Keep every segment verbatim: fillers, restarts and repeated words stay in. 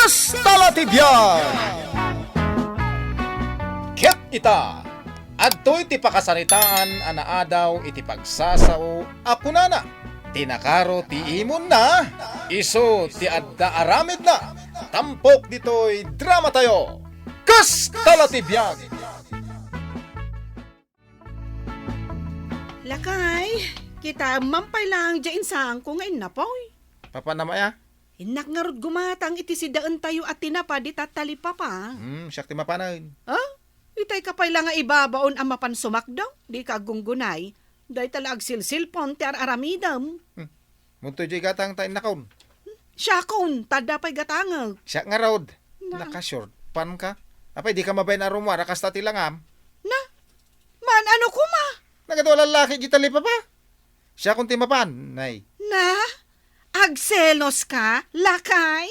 Kasta la ti biag! Ket ita, adtoy ti pakasaritaan a naadaw iti pagsasao a kunana, "Ti nakaro ti imonna, isu ti adda aramidna." Tampok ditoy dramatayo. Kasta la ti biag! Lakay, kitaem man pay laeng diay insaanko nga innapoy. Papanam aya? Innak ngarud gumatang iti sidaentayo a tinapa dita talipapa. Hmm, siak ti mapanen. Ah? Itay ka pay la nga ibabaon a mapan sumakdo, dika aggunggunay. Dayta la agsilsilpon ti ar-aramidem. Hmm. Muntoy diay gatang ta innakon. Siakon, ta adda pay gatangek. Siak ngarud. Na. Naka-short pant ka. Apay, dika mabain a rummuar a kasta ti langam? Na? Maan-ano koma? Nagadu a lallaki diay talipapa. Siakon ti mapan, nay. Na? Agselos ka, lakay?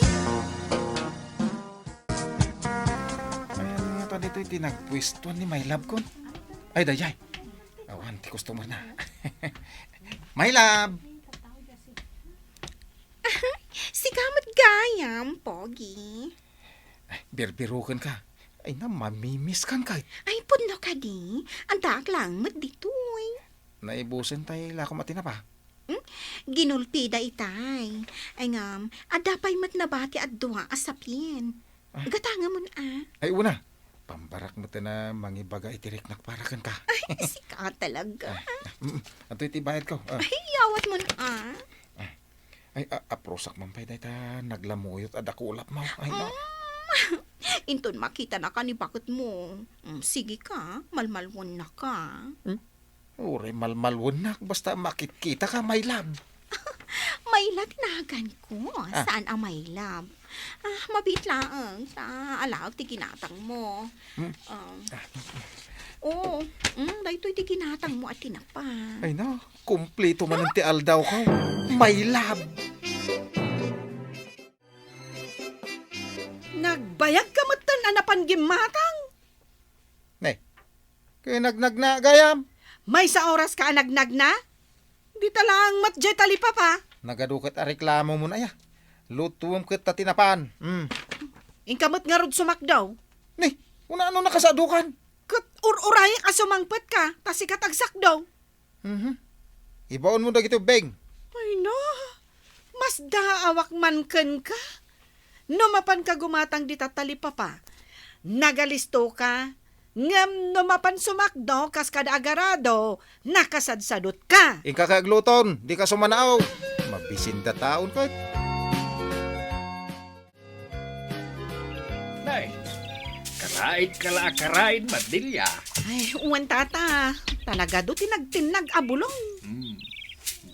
Ay, ano nga ta ditoy ti nagpuestuan ni my love kon? Ay, dayay. Awan ti customer na. My love! Sika met gayam, Pogi. Ay, birbiroken ka. Ay, na, mamimiss kan ka. Ay, pudno kadi. Addaak laeng met ditoy. Naibusen tay lakom a tinapa. Hmm? Ginulpida itay. Ay ngem, adda pay met nabati a dua a sapien. Ah. Gatangamon a. Ay, una. Pambarak met a mangibaga iti riknak para kenka. Ay, sika talaga. Ah, mm, adtoy ti bayadko. Ah. Ay, yawatmon a. Ah. Ay, a-, aprosak man pay dayta naglamuyot a dakulapmo. Ay, no? Mm. Inton makitanaka ni baketmo. Mm, sige ka, malmalwennaka. Hmm? Uray malmalwennak, basta makitkitaka, my love. Mayla ti naganko, ah, saan a my love. Ah, mabiit laeng, ta alaek ti ginatangmo. Hmm? Ah. Ah. Oo, mm, daytoy ti ginatangmo a tinapa. Ay na, kumpleto manen ti aldawko. My love. Nagbayag ka metten a napan gimmatang? Ne, kinagnagna gayam. Maysa oras ka a nagnagna? Dita laeng met diay talipapa. Nagadu ket a reklamomon aya. Lutuem ket ta tinapan. Hmm. Inka met ngarud sumakdaw. Ni, una ano nakasadukan? Ket ur-urayak a sumangpet ka, ta sika ti agsakdaw. Mhm. Ibaonmo dagiti ubbing. Ay na, masdaawak man kenka. No mapanka gumatang dita talipapa, nagalisto ka, ngem no mapan sumakdo kas kada agarado, nakasadsadot ka. Inka kay agluton, dika sumanaw. Mabisinda taon ket. Nay, karaid ka la a karaid, Madelia. Ay, wen, tata. Talaga do ti nagtinnag a bulong. Hmm.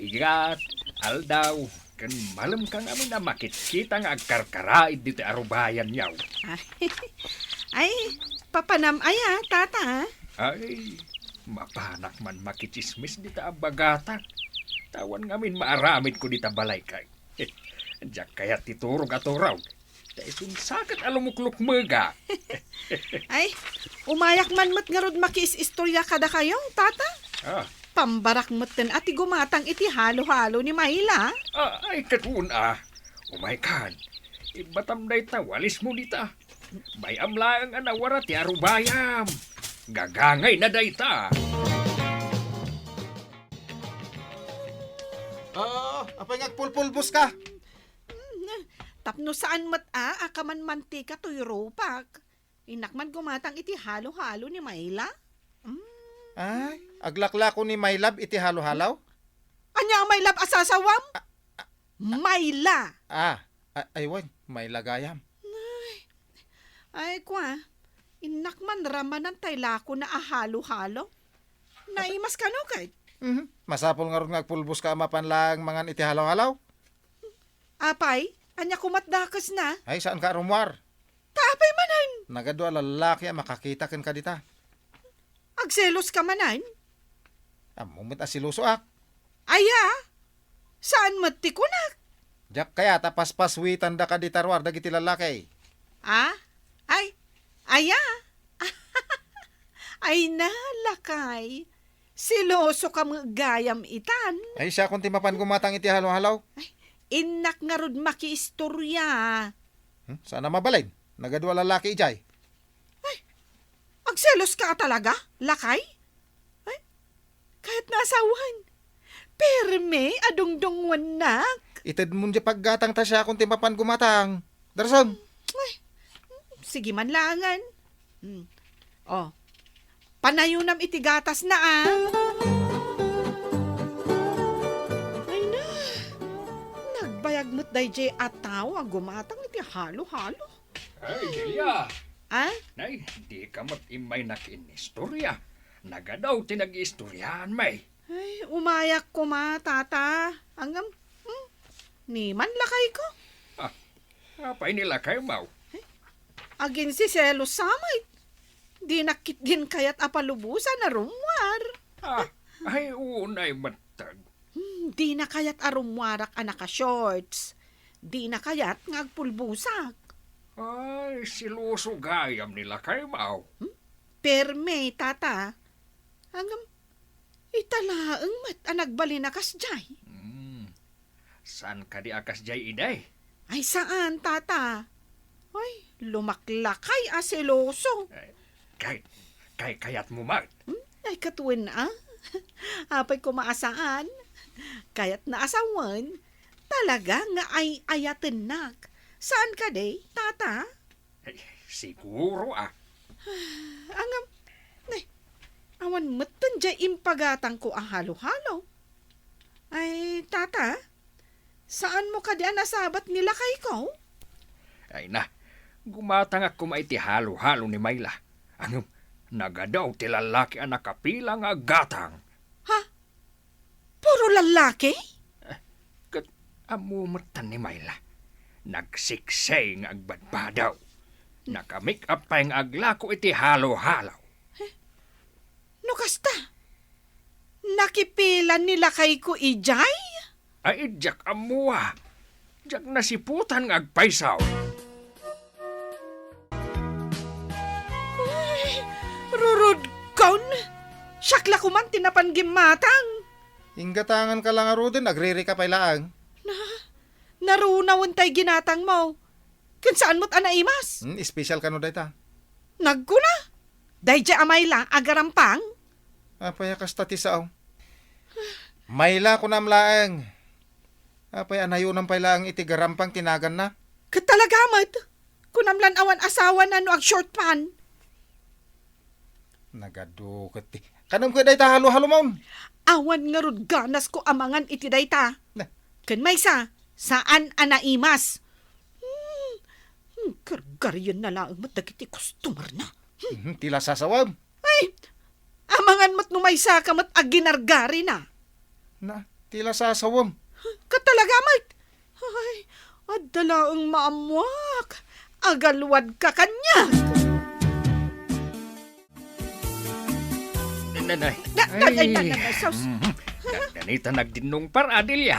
Bigat, aldaw, ken malem ka ngamin a makitkita nga agkarkaraid ditoy arubayan yaw. Ay, ay, papanam aya, tata? Ay, mapanak man makitsismis dita a bagata. Tawan ngamin maaramidko dita balay kay. Diak kayat ti turog a turog. Ta isu saket a lumuklukmega. Ay, umayak man met ngarud makiis-istorya kadakayo, tata. Ah. Pambarak metten a ti gumatang iti halo-halo ni Mayla. Ah, ay, ket wen a. Umaykan. Ibbatam dayta walismo dita. Bay-am laeng a nawara ti arubayam. Gagangayna dayta. Ah, apay nga agpulpulbos ka? Hmm, tapno saan met a, a kaman mantika toy rupak. Innak man gumatang iti halo-halo ni Mayla. Mm. Ay, aglaklako ni Maylab iti halo-halo? Ania a Maylab a sasawam? Ah, ah, Mayla. Ah, a-, ay wen, Mayla gayam. Ay, ay, kua, innak man ramanan tay lakona a halo-halo. Naimas kano kay? Mhm. Masapul ngarud nga agpulbos ka a mapan laeng mangan iti halo-halo. Apay, ania komat dakesna? Ay, saan ka a rummuar? Ta apay manen? Nagadu a lallaki a makakita kenka dita. Agselos ka manen? Ammo met a selosoak. Aya? Saan met ti kunak? Diak kayat a paspaswitandaka dita ruar dagiti lallaki. Ah? Ay, aya? Ay na, lakay. Seloso ka met gayam itan. Ay, siakon ti mapan gumatang iti halo-halo. Ay, innak ngarud makiistorya. Hmm? Saan a mabalin? Nagadu a lalaki idiay. Ay, agselos ka talaga, lakay? Ay, kayat nga asawen. Permi a dungdungngoennak. Itedmon diay paggatang ta siakon ti mapan gumatang. Darasem. Ay, sige man laengen. Hmm. Oh, panayonam iti gatasna, a. Ay na, nagbayag met daydiay a tao a gumatang iti halo-halo. Ay, Delia! Ah? Nay, dika met immay nakiinnistorya. Nagadu ti nagiistoryaanmi. Ay, umayak koma, tata. Ngem, hmm, ni man lakayko. Ah, apay ni lakaymo? Aginsiselos sa met. Dinak ketdin kayat a palubosan a rummuar. Ah, ay, unay metten. Hmm, dina kayat a rummuarak a naka-shorts. Dina kayat nga agpulbosak. Ay, seloso gayam ni lakaymo. Hmm? Permi, tata. Ngem, ita laeng met a nagbalin a kasdiay. Hmm. Saan kadi a kasdiay idi? Ay, saan, tata. Ay, lumaklakay a seloso. Eh, kay, kay, kayatmo met? Hmm? Ay, ket wen, a. Apay koma a saan. Kayatna a sawen, talaga nga ay-ayatennak. Saan kadi, tata? Ay, siguro, a. Ngem, ne, awan metten diay impagatangko a halo-halo. Ay, tata, saanmo kadi a nasabat ni lakayko? Ay na, gumatangak koma iti halo-halo ni Myla. Ngem, nagadu ti lallaki a nakapila nga aggatang. Ha? Puro lallaki? Eh, ket ammo metten ni Myla. Nagseksi nga agbadbadaw. Naka-make-up pay nga aglako iti halo-halo. Eh, no kasta, nakipila ni lakayko idiay? Ay, diak ammo, a. Diak nasiputan nga agpayso. Ay, rurudkon! Siak la koman ti napan gimmatang. Inggatanganka la ngaruden, agririka pay laeng. Na, narunawen tay ginatangmo. Ken saan met a naimas? Hmm, espesyal kano dayta? Nagkuna, daydiay a Myla a garampang. Apay a kasta ti sao? Myla, kunam laeng. Apay a nayonam pay laeng iti garampang ti naganna? Ket talaga met. Kunam lan awan asawana no agshort pan. Nagadu ket ti. Kanem ket dayta halo-halomon? Awan ngarud ganasko a mangan iti dayta. Na. Ken maysa, saan a naimas. Hmm, hmm, gargarienna laeng met dagiti customerna. Hmm. Mhm, ti la sasawem. Ay, amangan met no maysaka met a ginargarina. Na, ti la sasawem. Ket talaga met. Ay, adda laeng maammoak. Agalwadka kaniak. Nanay. Na, na, ay, ay, na, na, na, sus. Mhm. Dandanita nagdinnong par, Adelia.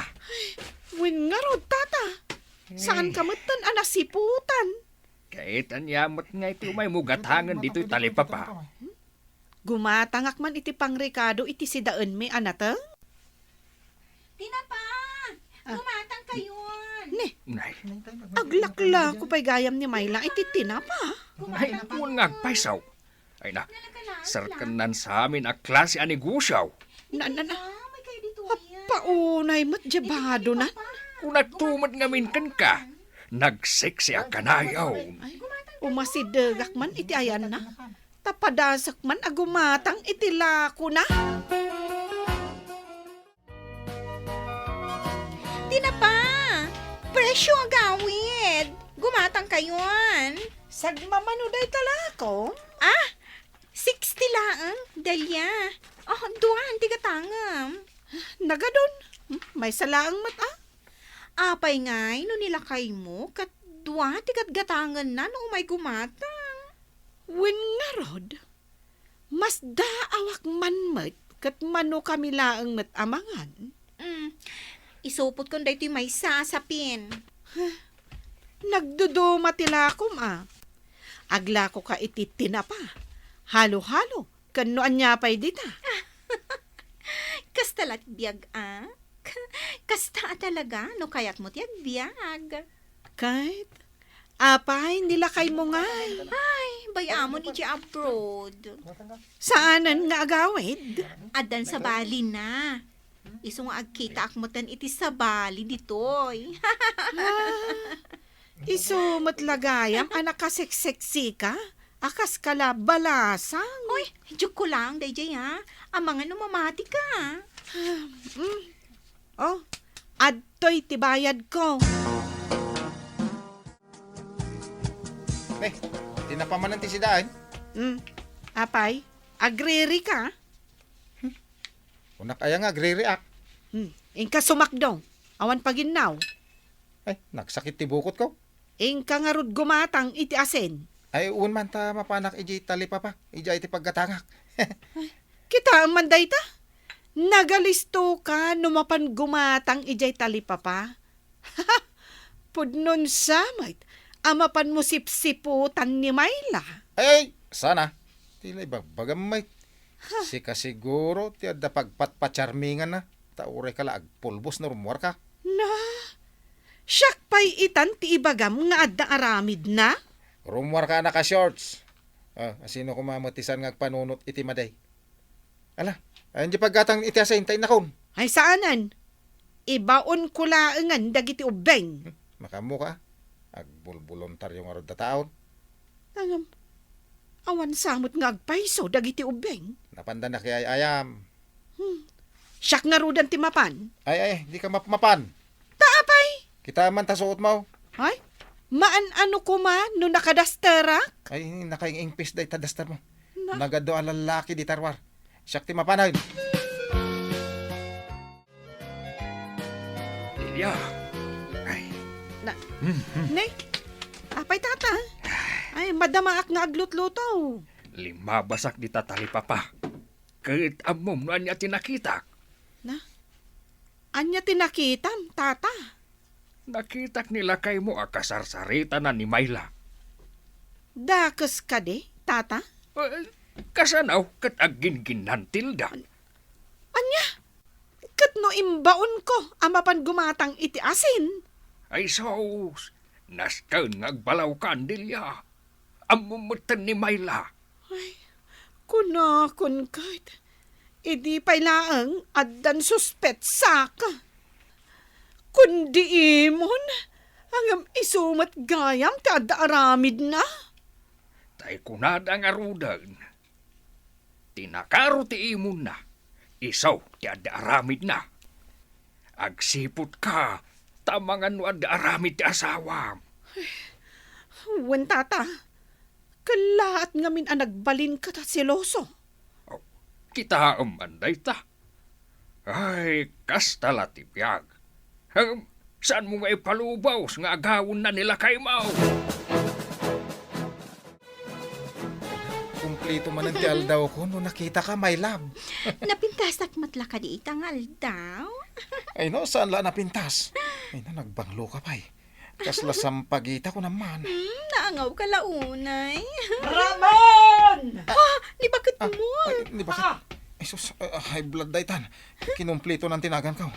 Wen ngarud, tata. Saan ka metten a nasiputan? Ket ania met nga iti umaymo gatangen ditoy talipapa? Gumatangak man iti pangrekado iti sidaenmi a nateng. Tinapa! Ah. Gumatangkayon! Ne, nay. Aglaklako pay gayam ni Myla iti tinapa. Ay, awan nga agpayso. Ay na, serken nan sa amin a klase a negosyo. Na, na, na. Appaunay met diay badonan. Kunakto met ngamin kenka. Nagseksi a kanayon. Ay, umasidegak man iti ayanna. Ta padasek man a gumatang iti lakona. Tinapa! Presyo agawid! Gumatangkayon! Sagmamano dayta lako? Ah, sixty laeng, Delia. Oh, duan ti gatangem. Nagadon. Hmm, maysa laeng met, a. Apay ngay no ni lakaymo ket dua ti gatgatangenna no umay gumatang? Wen ngarud, masdaawak man met ket mano kami laeng met a mangan. Mm, isupotkon daytoy maysa a sapin. Huh, nagduduma ti lakom a. Aglakoka iti tinapa, halo-halo, ken no ania pay dita. Kasta la ti biag, a? Kasta a talaga no kayatmo ti agbiag. Ket Apay, ni lakaymo ngay? Ay, bay-amon iti abroad. Saanen nga agawid? Addan sabali na. Isu nga agkitaak metten iti sabali ditoy. Ah, isu met la gayam a nakaseksek-sika, a kas kala balasang. Hoy, joke ko lang, daydiay, ha? Amangan no mamati ka. Ah, mm. Oh, adtoy ti bayadko. Eh, di napamanan ti sidaen? Hmm. Apay, agriri ka? Kunak aya nga agririak. Hmm. Inka sumakdo. Awan paginnaw. Ay, nagsakit ti bukot ko. Inka ngarud gumatang iti asin. Ay, wen man ta mapanak iti talipapa. Idiay ti paggatangak. Kitaem man dayta. Nagalisto ka no mapan gumatang idiay talipapa. Pudnon sa met a mapanmo sipsiputan ni Myla. Ay, sana. Ti la ibagbagam met. Ha. Sika siguro ti adda pagpatpacharminganna. Ta uray ka la agpulbos no rummuarka. Na, siak pay itan ti ibagam nga adda aramidna? Rummuarka a naka-shorts. Ah, asino koma met ti saan nga agpanunot iti madi? Ala, ayan di paggatang iti asin, ta innakon. Ay, saanen. Ibaonko laengen dagiti ubbing. Hmm, makaammoka. Agbulbolontaryo ngarud a taon. Ngem, awan sa met nga agpayso dagiti ubbing. Napanda nakiay-ayam. Hmm. Siak ngaruden ti mapan. Ay, ay, di ka mapmapan. Ta apay? Kita man ta suot mo. Ay, maan-ano koma no nakadasterak? Ay, nakaing-ingpis dayta daster mo. Na? Nagadu a lallaki di tarwar. Siak ti mapan. Lilia. Ay. Na, Hmm, hmm. Ne? Apay, tata? Ay, madamaak nga aglutluto. Limabasak dita talipapa. Ket ammom no ania ti nakitak? Na? Ania ti nakitam, tata? Nakitak ni lakaymo a kasarsaritana ni Myla. Dakes kadi, tata? Eh, kasano ket agginginnantilda? Ania? Ket no imbaonko a mapan gumatang iti asin? Ay sus, nasken nga agbalawkan, Delia. Ammom metten ni Myla. Ay, kunakon ket, idi pay laeng addan suspetsak. Kundi imon, ngem isu met gayam ti adda aramidna. Tay kunada ngaruden, ti nakaro ti imonna, isu ti adda aramidna. Agsiputka, ta amangan no adda aramid ti asawam. Wen, tata, kellaat ngamin a nagbalinka ta seloso. Oh, kitaem man dayta. Ay, kasta la ti biag. Hem, saanmo nga ipalubos nga agawenna ni lakaymo? Kumplito manen ti aldawko no nakitaka, my love. Napintasak met la kadi ita nga aldaw? Ay no, saan la napintas? Ay na, nagbanglo ka pay. Kasla sampagita ko naman. Hmm, naangaw ka la unay. Ramon! Ah, ni bakit Ah, mo? Ay, ni bakit? Ah! Ay, sus, ah, high blood daytan. Kinumplito ng tinagan ko.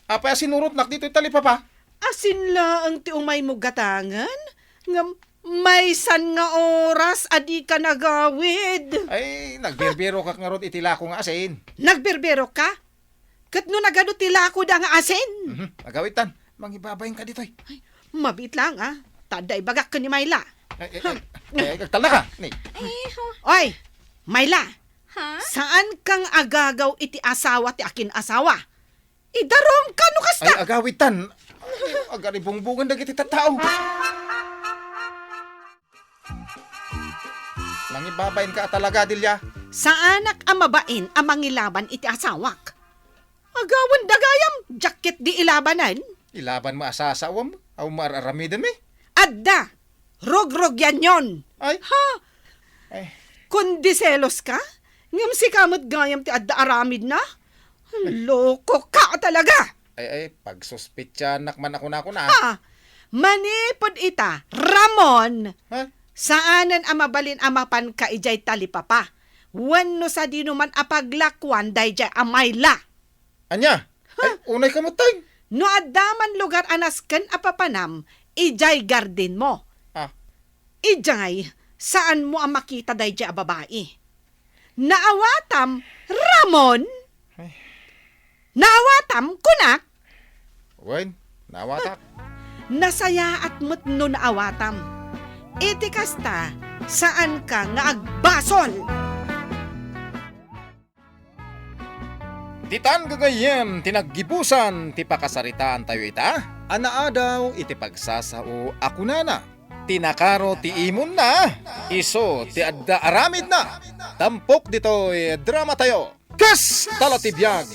Apay a sinurotnak ditoy talipapa? Asin laeng ti umay mo gatangen? Ngem maysan nga oras a di ka nagawid. Ay, nagbirbiro ka ngarud iti lako nga asin. Nagbirbiro ka? Ket no nagadu ti lakoda nga asin? Mhm, agawitan. Mangibabain ka ditoy. Ay, mabiit lang, ah. Ta adda ibagak ken ni Myla. Ay, ay, ay, ay, agtalna ka. Ni. Ay, ho. Oy, Myla. Ha? Saan kang agagaw iti asawa ti akin-asawa? Idarum ka no kasta. Ay, agawitan. Agaribungbungan dagiti tattao. Nangibabain ka a talaga, Delia? Saanak a mabain a mangilaban iti asawak. Agawen dagayam, diak ketdi ilabanen. Ilaban mo a sasawam, aw maar-aramiden mi? Adda, rugrugyan yon. Ay. Ha? Ay. Kundi selos ka? Ngem sika met gayam ti adda aramidna? Loko ka talaga! Ay, ay, pagsuspitsanak man ako na, ako na. Ha? Manipud ita, Ramon, Ha? saanen a mabalin a mapanka idiay talipapa. Wenno sadino man a paglakuan daydiay a Myla. Ania? Ay, unay ka met, tay. No adda man lugar a nasken a papanam, Idiay garden mo. Ah. Idiay, saan mo a makita daydiay a babai. Naawatam, Ramon? Ay. Naawatam, kunak? Wen, naawatak. Nasayaat met no naawatam. Iti kasta, saan ka nga agbasol. Ditan gagayyem ti naggibusan ti pakasaritaantayo ita a naadaw iti pagsasao a kunana, "Ti nakaro ti imonna, isu ti adda aramidna." Tampok ditoy dramatayo. Kasta la ti biag!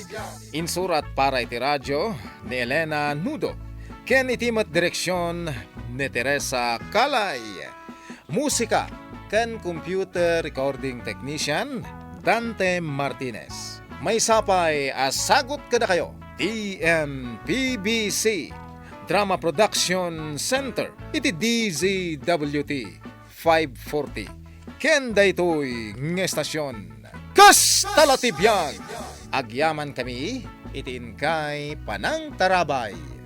Insurat para iti radio ni Elena Nudo, ken iti met direksion ni Teresa Calay. Musika ken computer recording technician, Dante Martinez. Maysa pay a sagut kadakayo, T M P B C, Drama Production Center, iti D Z W T five forty. Ken daytoy nga estasion, kasta la ti biag! Agyaman kami iti inkay panangtarabay.